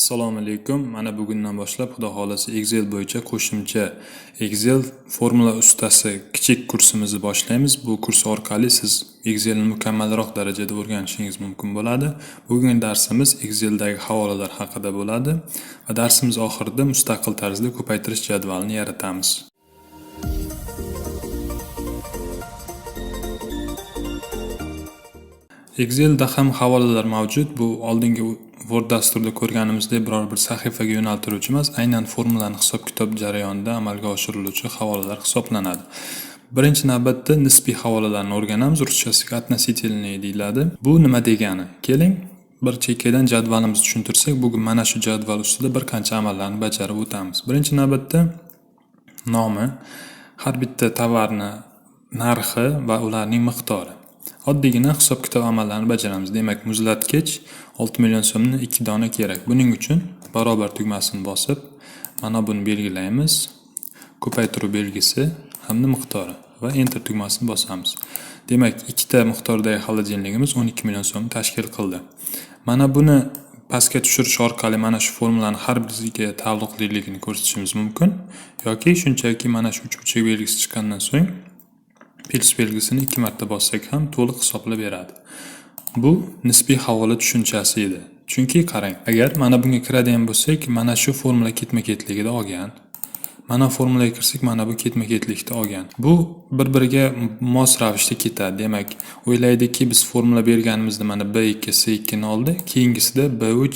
Assalomu alaykum. Mana bugundan boshlab, Xudo xohlasa, Excel bo'yicha qo'shimcha Excel formula ustasi kichik kursimizni boshlaymiz. Bu kurs orqali siz Excelni mukammalroq darajada o'rganishingiz mumkin bo'ladi. Bugungi darsimiz Exceldagi havolalar haqida bo'ladi va darsimiz oxirida mustaqil tarzda ko'paytirish jadvalini yaratamiz. Excelda ham havolalar mavjud. Bu oldingi Word dasturida ko'rganimizdek biror bir sahifaga yo'naltiruvchi emas, aynan formulani hisob-kitob jarayonida amalga oshiriluvchi havolalar hisoblanadi. Birinchi navbatda nisbiy havolalarni o'rganamiz. Ruschasiga относительный deyiladi. Bu nima degani? Keling, bir chekkadan jadvalimizni tushuntirsak, bugun mana shu jadval ustida bir qancha amallarni bajarib o'tamiz. Birinchi navbatda nomi, har bitta tovarni narxi va ularning miqdori. Oddiygina hisob-kitob amallarini bajaramiz. Demak, muzlatgich 6 million so'mni 2 dona kerak. Buning uchun barobar tugmasini bosib, mana buni belgilaymiz. Ko'paytiruv belgisi hamda miqdori va enter tugmasini bosamiz. Demak, ikkita miqdordagi xolodilnikimiz 12 million so'm tashkil qildi. Mana buni pastga tushirish orqali mana shu formulani har biriga taalluqliligini ko'rsatishimiz mumkin yoki shunchaki mana shu uchburchak belgisi chiqqandan so'ng plus belgisini 2 marta bossak ham to'liq hisoblab beradi. Bu nisbiy havola tushunchasi edi. Chunki qarang, agar mana bunga kiradigan bo'lsak, mana shu formula ketma-ketligida olgan. Mana formulaga kirsak, mana bu ketma-ketlikda olgan. Bu bir-biriga mos ravishda ketadi. Demak, o'ylaydiki, biz formula berganimizda mana B2 C2 ni oldi, keyingisida B3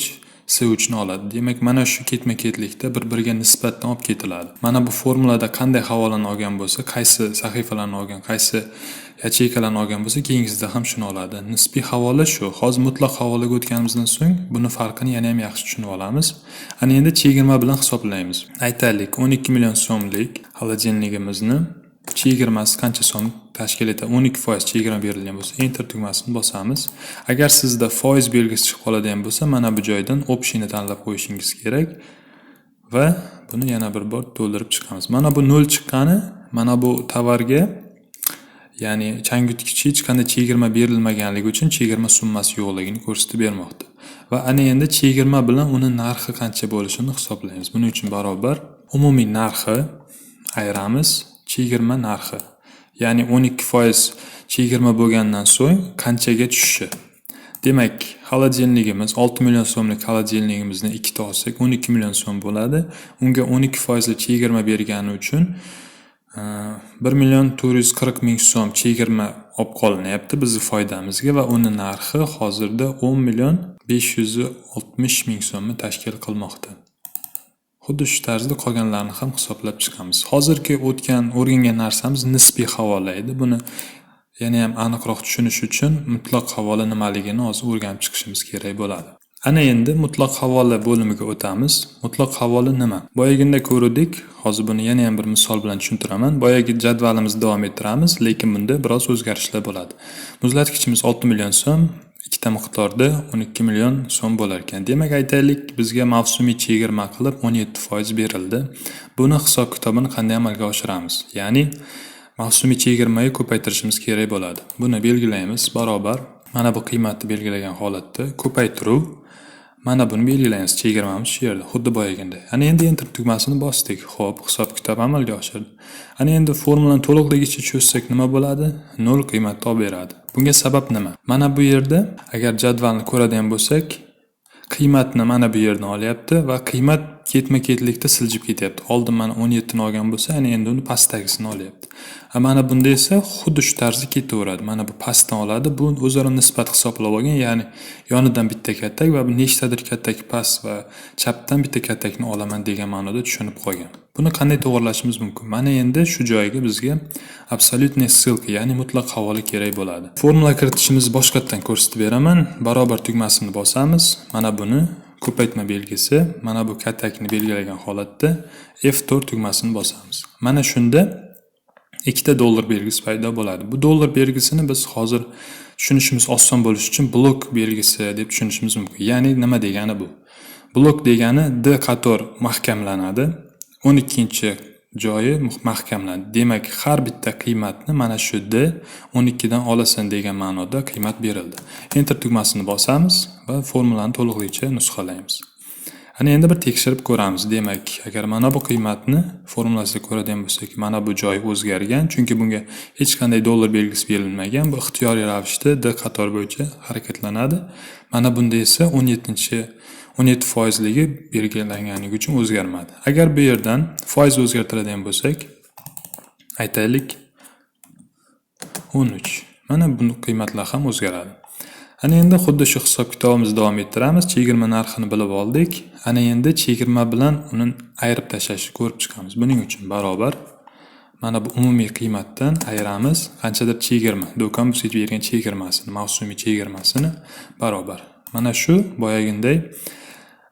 C3 ni oladi. Demak, mana shu ketma-ketlikda bir-biriga nisbatdan olib ketiladi. Mana bu formulada qanday havolani olgan bo'lsa, qaysi sahifalarni olgan, qaysi yacheykalarni olgan bo'lsa, keyingisida ham shuni oladi. Nisbiy havola shu. Hozir mutlaq havolaga o'tganimizdan so'ng buni farqini yana ham yaxshi tushunib olamiz. Ana endi chegirma bilan hisoblaymiz. Aytaylik, 12 million so'mlik xolodilnikimizni chegirmasi qancha so'm tashkil etadi? 12% chegirma berilgan bo'lsa, enter tugmasini bosamiz. Agar sizda foiz belgisi chiqib qoladigan bo'lsa, mana bu joydan option'ni tanlab qo'yishingiz kerak va buni yana bir bor to'ldirib chiqamiz. Mana bu 0 chiqqani, mana bu tovarga, ya'ni changyutgichga hech qanday chegirma berilmaganligi uchun chegirma summasi yo'qligini ko'rsatib bermoqda. Va ana endi chegirma bilan uni narxi qancha bo'lishini hisoblaymiz. Buning uchun barobar umumiy narxi ayiramiz chegirma narxi. Ya'ni 12% chegirma bo'lgandan so'ng qanchaga tushishi. Demak, xolodilnikimiz 6 million so'mlik xolodilnikimizni ikkita olsak 12 million so'm bo'ladi. Unga 12% chegirma bergani uchun 1 million 440 ming so'm chegirma olib qolinyapti bizni foydamizga va uni narxi hozirda 10 million 560 ming so'mni tashkil qilmoqda. Xuddi shu tarzda qolganlarini ham hisoblab chiqamiz. Hozirgi o'rgangan narsamiz nisbiy havola edi. Buni yana ham aniqroq tushunish uchun mutlaq havola nimaligini hozir o'rganib chiqishimiz kerak bo'ladi. Ana endi mutlaq havola bo'limiga o'tamiz. Mutlaq havola nima? Boyaginda ko'rdik, hozir buni yana ham bir misol bilan tushuntiraman. Boyagi jadvalimizni davom ettiramiz, lekin bunda biroz o'zgarishlar bo'ladi. Muzlatgichimiz 6 million so'm, ikkita miqdorda 12 million so'm bo'lar ekan. Demak, aytaylik, bizga mavsumiy chegirma qilib 17% berildi. Buni hisob-kitobini qanday amalga oshiramiz? Ya'ni mavsumiy chegirmaga ko'paytirishimiz kerak bo'ladi. Buni belgilaymiz, barobar mana bu qiymatni belgilagan holatda ko'paytiruv, mana buni belgilaymiz, chegirmamiz shu yerda, xuddi boyaginday. Ana endi enter tugmasini bosdik. Xo'p, hisob-kitob amalga oshirdi. Ana endi formulani to'liqligicha cho'zsak nima bo'ladi? 0 qiymat olib beradi. Bunga sabab nima? Mana bu yerda agar jadvalni ko'radigan bo'lsak, qiymatni mana bu yerdan olyapti va qiymat ketma-ketlikda siljib ketyapti. Oldin mana 17 ni olgan bo'lsa, ana endi uni pastdagisini olyapti. Mana bunda esa xuddi shu tarzda ketaveradi. Mana bu pastdan oladi. Bu o'zaro nisbat hisoblab olgan, ya'ni yonidan bitta katak va nechtadir katak past va chapdan bitta katakni olaman degan ma'noda tushunib qolgan. Buni qanday to'g'rilashimiz mumkin? Mana endi shu joyga bizga absolyutniy ссылка, ya'ni mutlaq havola kerak bo'ladi. Formula kiritishimizni boshqatdan ko'rsatib beraman. Barobar tugmasini bosamiz. Mana buni ko'paytma belgisi, mana bu katakni belgilagan holatda F4 tugmasini bosamiz. Mana shunda ikkita dollar belgisi paydo bo'ladi. Bu dollar belgisini biz hozir tushunishimiz oson bo'lishi uchun blok belgisi deb tushunishimiz mumkin. Ya'ni nima degani bu? Blok degani D qator mahkamlanadi. 12 joyi mahkamlanadi. Demak, har bitta qiymatni mana shu D 12 dan olasan degan ma'noda qiymat berildi. Enter tugmasini bosamiz va formulani to'liqligicha nusxalaymiz. Ana endi bir tekshirib ko'ramiz. Demak, agar mana bu qiymatni formulasida ko'radigan bo'lsak, mana bu joy o'zgargan, chunki bunga hech qanday dollar belgisi berilmagan. Bu ixtiyoriy ravishda D qator bo'yicha harakatlanadi. Mana bunda esa 17 foizligi belgilanganligi uchun o'zgarmadi. Agar bu yerdan foiz o'zgartiradigan bo'lsak, aytaylik, 13. Mana bu qiymatlar ham o'zgaradi. Ana endi xuddi shu hisob-kitobimizni davom ettiramiz. Chegirma narxini bilib oldik. Ana endi chegirma bilan uni ayirib tashlashni ko'rib chiqamiz. Buning uchun barobar, mana bu umumiy qiymatdan ayiramiz qanchadir chegirma, do'kon bizga bergan chegirmasini, mavsumiy chegirmasini, barobar. Mana shu boyaginday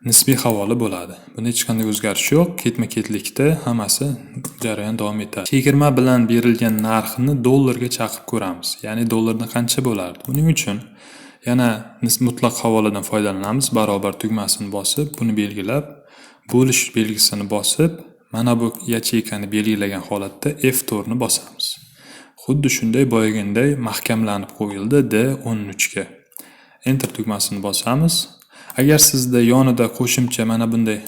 nisbiy havola bo'ladi. Bunda hech qanday o'zgarish yo'q. Ketma-ketlikda hammasi jarayon davom etadi. Chegirma bilan berilgan narxni dollarga chaqib ko'ramiz. Ya'ni dollarda qancha bo'lardi? Buning uchun yana mutlaq havoladan foydalanamiz. Barobar tugmasini bosib, buni belgilab, bo'lish belgisini bosib, mana bu yacheykani belgilagan holatda F4 ni bosamiz. Xuddi shunday boyaginday mahkamlanib qo'yildi D13 ga. Enter tugmasini bosamiz. Agar sizda yonida qo'shimcha mana bunday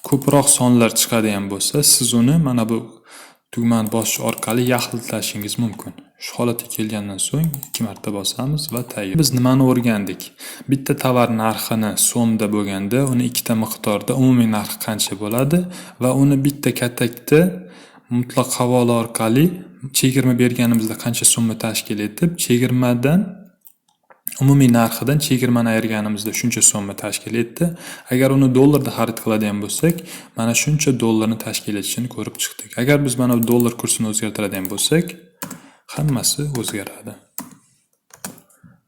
ko'proq sonlar chiqadigan bo'lsa, siz uni mana bu tugmani bosish orqali yaxlitlashingiz mumkin. Shu holatga kelgandan so'ng ikki marta bosamiz va tayyor. Biz nimani o'rgandik? Bitta tovar narxini so'mda bo'lganda, uni ikkita miqdorda umumiy narxi qancha bo'ladi va uni bitta katakda mutlaq havola orqali chegirma berganimizda qancha summa tashkil etib, chegirmadan, umumiy narxidan chegirmani ayirganimizda shuncha summa tashkil etdi. Agar uni dollarda xarid qiladigan bo'lsak, mana shuncha dollarni tashkil etishini ko'rib chiqdik. Agar biz mana bu dollar kursini o'zgartiradigan bo'lsak, hammasi o'zgaradi.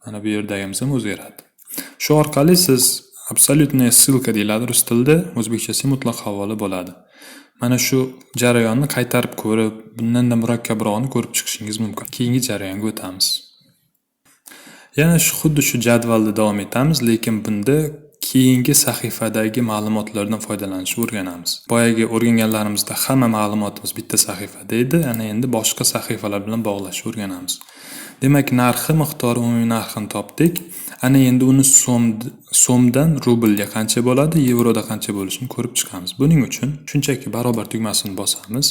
Mana bu yerdagimiz ham o'zgaradi. Shu orqali siz, абсолютная ссылка deyiladi rus tilida, o'zbekchasi mutlaq havola bo'ladi. Mana shu jarayonni qaytarib ko'rib, bundanda murakkabrog'ini ko'rib chiqishingiz mumkin. Keyingi jarayonga o'tamiz. Yana shu xuddi shu jadvalda davom etamiz, lekin bunda keyingi sahifadagi ma'lumotlardan foydalanishni o'rganamiz. Boyagi o'rganganlarimizda hamma ma'lumotimiz bitta sahifada edi, ana endi boshqa sahifalar bilan bog'lashni o'rganamiz. Demak, narxi, miqdori, umumiy narxini topdik. Ana endi uni so'mdan rublga qancha bo'ladi, yevroda qancha bo'lishini ko'rib chiqamiz. Buning uchun shunchaki barobar tugmasini bosamiz.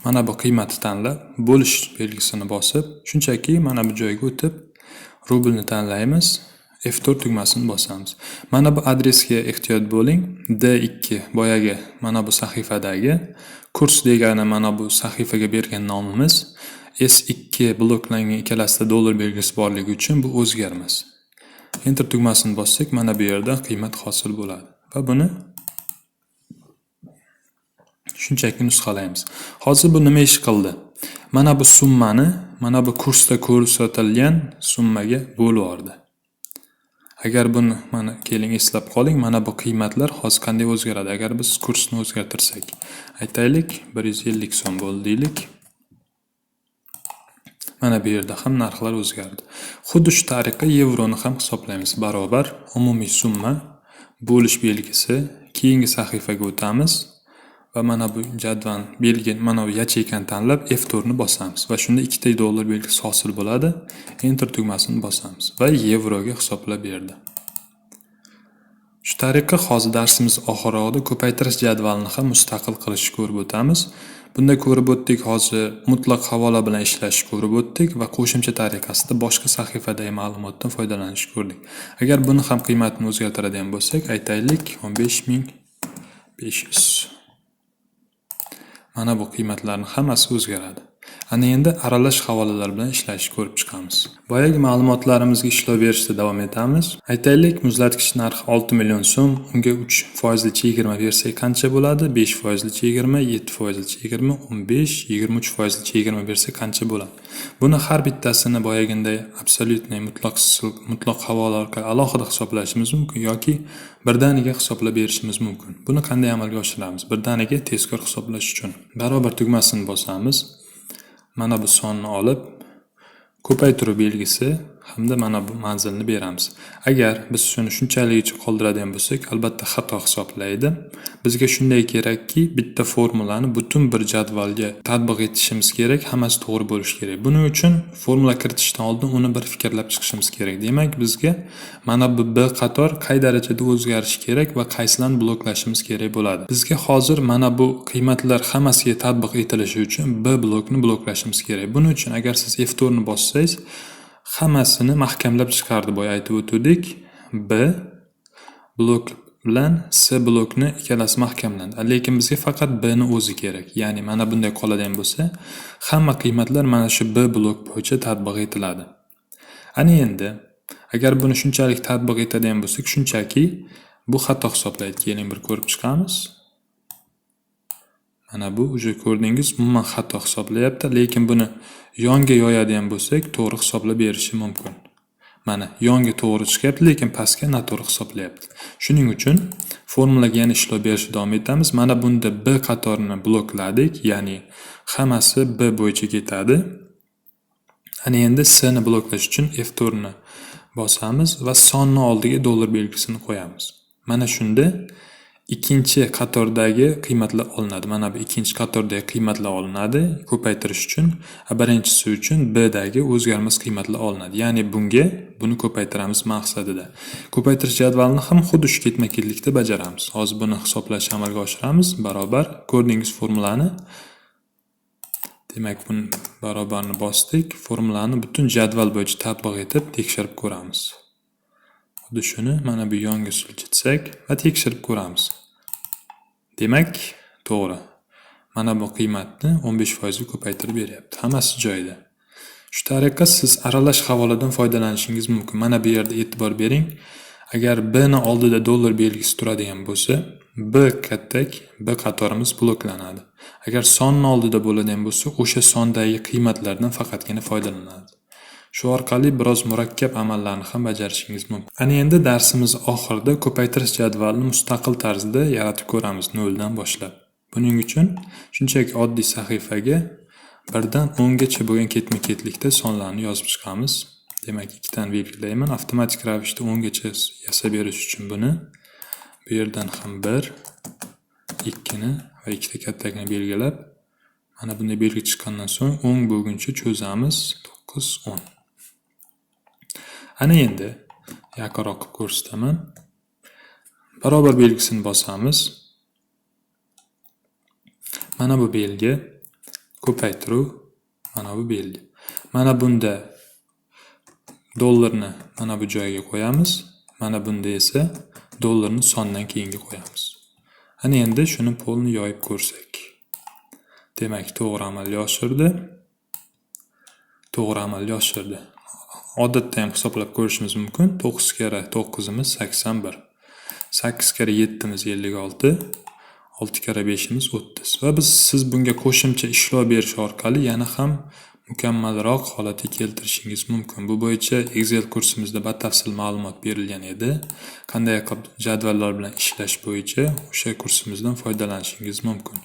Mana bu qiymatni tanlab, bo'lish belgisini bosib, shunchaki mana bu joyga o'tib, rublni tanlaymiz. F4 tugmasini bosamiz. Mana bu adresga ehtiyot bo'ling. D2 boyagi mana bu sahifadagi, kurs degani mana bu sahifaga bergan nomimiz. S2 bloklangan, ikkalasida dollar belgisi borligi uchun bu o'zgarmas. Enter tugmasini bossak, mana bu yerda qiymat hosil bo'ladi va buni shunchaki nusxalaymiz. Hozir bu nima ish qildi? Mana bu summani mana bu kursda ko'rsatilgan summaga bo'lib yubordi. Agar buni, mana, keling, eslab qoling, mana bu qiymatlar hozir qanday o'zgaradi agar biz kursni o'zgartirsak. Aytaylik, 150 so'm bo'ldi deylik. Mana bu yerda ham narxlar o'zgardi. Xuddi shu tariqa yevroni ham hisoblaymiz. Barobar, umumiy summa, bo'lish belgisi, keyingi sahifaga o'tamiz va mana bu jadval belgi, mana bu yacheykani tanlab, F4 ni bosamiz va shunda ikkita dollar belgisi hosil bo'ladi. Enter tugmasini bosamiz va yevroga hisoblab berdi. Shu tariqa hozir darsimiz oxirida ko'paytirish jadvalini ham mustaqil qilishni ko'rib o'tamiz. Bunda ko'rib o'tdik, hozir mutlaq havola bilan ishlashni ko'rib o'tdik va qo'shimcha tariqasida boshqa sahifadagi ma'lumotdan foydalanishni ko'rdik. Agar buni ham qiymatini o'zgartiradigan bo'lsak, aytaylik, 15 500. Mana bu qiymatlarning hammasi o'zgaradi. Ana endi aralash havolalar bilan ishlashni ko'rib chiqamiz. Boyagi ma'lumotlarimizga ishlov berishda davom etamiz. Aytaylik, muzlatgich narxi 6 million so'm, unga 3 foizli chegirma bersak qancha bo'ladi? 5 foizli chegirma, 7 foizli chegirma, 15, 23 foizli chegirma bersak qancha bo'ladi? Buni har bittasini boyaginday абсолютный mutlaq havola orqali alohida hisoblashimiz mumkin yoki birdaniga hisoblab berishimiz mumkin. Buni qanday amalga oshiramiz? Birdaniga tezkor hisoblash uchun barobar tugmasini bosamiz. Mana bu sonni olib, ko'paytiruv belgisi, hamda mana bu manzilni beramiz. Agar biz shuni shunchaligicha qoldiradigan bo'lsak, albatta xato hisoblaydi. Bizga shunday kerakki, bitta formulani butun bir jadvalga tatbiq etishimiz kerak, hammasi to'g'ri bo'lishi kerak. Buning uchun formula kiritishdan oldin uni bir fikrlab chiqishimiz kerak. Demak, bizga mana bu B qator qay darajada o'zgarishi kerak va qaysilarni bloklashimiz kerak bo'ladi. Bizga hozir mana bu qiymatlar hammasiga tatbiq etilishi uchun B blokni bloklashimiz kerak. Buning uchun agar siz F4 ni bossangiz, hammasini mahkamlab chiqardi, boya aytib o'tgandik. B blok bilan S blokni ikkalasi mahkamlandi. Lekin bizga faqat B ni o'zi kerak. Ya'ni mana bunday qoladigan bo'lsa, hamma qiymatlar mana shu B blok bo'yicha tatbiq etiladi. Ana endi agar buni shunchalik tatbiq etadigan bo'lsak, shunchaki bu xato hisoblaydi. Keling bir ko'rib chiqamiz. Mana bu уже ko'rdingiz, umuman xato hisoblayapti, lekin buni yonga yoyadigan bo'lsak, to'g'ri hisoblab berishi mumkin. Mana yonga to'g'ri chiqyapti, lekin pastga noto'g'ri hisoblayapti. Shuning uchun formulaga yana ishlov berishni davom etamiz. Mana bunda B qatorini blokladik, ya'ni hammasi B bo'yicha ketadi. Ana endi S ni bloklash uchun F4 ni bosamiz va sonni oldiga dollar belgisini qo'yamiz. Mana shunda ikkinchi qatordagi qiymatlar olinadi. Mana bu ikkinchi qatordagi qiymatlar olinadi ko'paytirish uchun, birinchisi uchun B dagi o'zgarmas qiymatlar olinadi. Ya'ni bunga buni ko'paytiramiz maqsadida. Ko'paytirish jadvalini ham xuddi shu ketma-ketlikda bajaramiz. Hozir buni hisoblashni amalga oshiramiz. Barobar, ko'rdingiz formulani. Demak, buni barobarni bosdik. Formulani butun jadval bo'yicha tatbiq etib tekshirib ko'ramiz. Xuddi shuni mana bu yonga siljitsak va tekshirib ko'ramiz. Demak, to'g'ri. Mana bu qiymatni 15% ga ko'paytirib beryapti. Hammasi joyida. Shu tariqa siz aralash havoladan foydalanishingiz mumkin. Mana bu yerda e'tibor bering. Agar B ni oldida dollar belgisi turadigan bo'lsa, B kattak, B qatorimiz bloklanadi. Agar sonni oldida bo'ladigan bo'lsa, o'sha sondagi qiymatlardan faqatgina foydalanadi. Shu orqali biroz murakkab amallarni ham bajarishingiz mumkin. Ana endi darsimiz oxirida ko'paytirish jadvalini mustaqil tarzda yaratib ko'ramiz noldan boshlab. Buning uchun shunchaki oddiy sahifaga 1 dan 10 gacha bo'lgan ketma-ketlikda sonlarni yozib chiqamiz. Demak, ikkitani belgilayman. Avtomatik ravishda 10 gacha yasab berish uchun buni bu yerdan ham 1, 2 ni va ikkita kattakni belgilab, mana bunday belgi chiqqandan so'ng 10 bo'lguncha cho'zamiz. 9, 10. Ana endi yaqinroq qilib ko'rsataman. Barobar belgisini bosamiz. Mana bu belgi ko'paytiruv, mana bu belgi. Mana bunda dollarni mana bu joyga qo'yamiz. Mana bunda esa dollarni sondan keyinga qo'yamiz. Ana endi shuni polni yoyib ko'rsak. Demak, to'g'ri amalga oshirdi. To'g'ri amalga oshirdi. Odatda ham hisoblab ko'rishimiz mumkin. 9 karra 9imiz 81. 8 karra 7imiz 56. 6 karra 5imiz 30. Va siz bunga qo'shimcha ishlov berish orqali yana ham mukammalroq holatga keltirishingiz mumkin. Bu bo'yicha Excel kursimizda batafsil ma'lumot berilgan edi. Qanday qilib jadvallar bilan ishlash bo'yicha o'sha kursimizdan foydalanishingiz mumkin.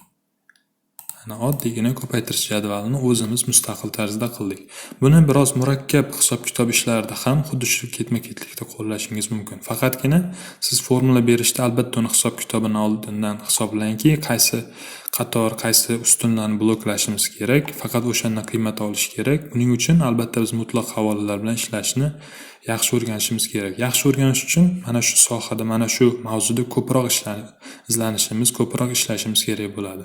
Mana oddiygina ko'paytirish jadvalini o'zimiz mustaqil tarzda qildik. Buni biroz murakkab hisob-kitob ishlarida ham xuddi shu ketma-ketlikda qo'llashingiz mumkin. Faqatgina siz formula berishda albatta uni hisob-kitobini oldindan hisoblangki, qaysi qator, qaysi ustunlarni bloklashimiz kerak, faqat o'shandan qiymat olish kerak. Buning uchun albatta biz mutlaq havolalar bilan ishlashni yaxshi o'rganishimiz kerak. Yaxshi o'rganish uchun mana shu sohada, mana shu mavzuda ko'proq izlanishimiz, ko'proq ishlashimiz kerak bo'ladi.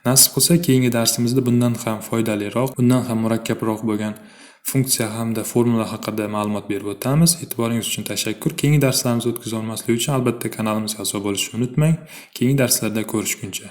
Nasib qilsa, keyingi darsimizda bundan ham foydaliroq, bundan ham murakkabroq bo'lgan funksiya hamda formula haqida ma'lumot berib o'tamiz. E'tiboringiz uchun tashakkur. Keyingi darslarimizni o'tkaza olmaslik uchun albatta kanalimizga a'zo bo'lishni unutmang. Keyingi darslarda ko'rishguncha.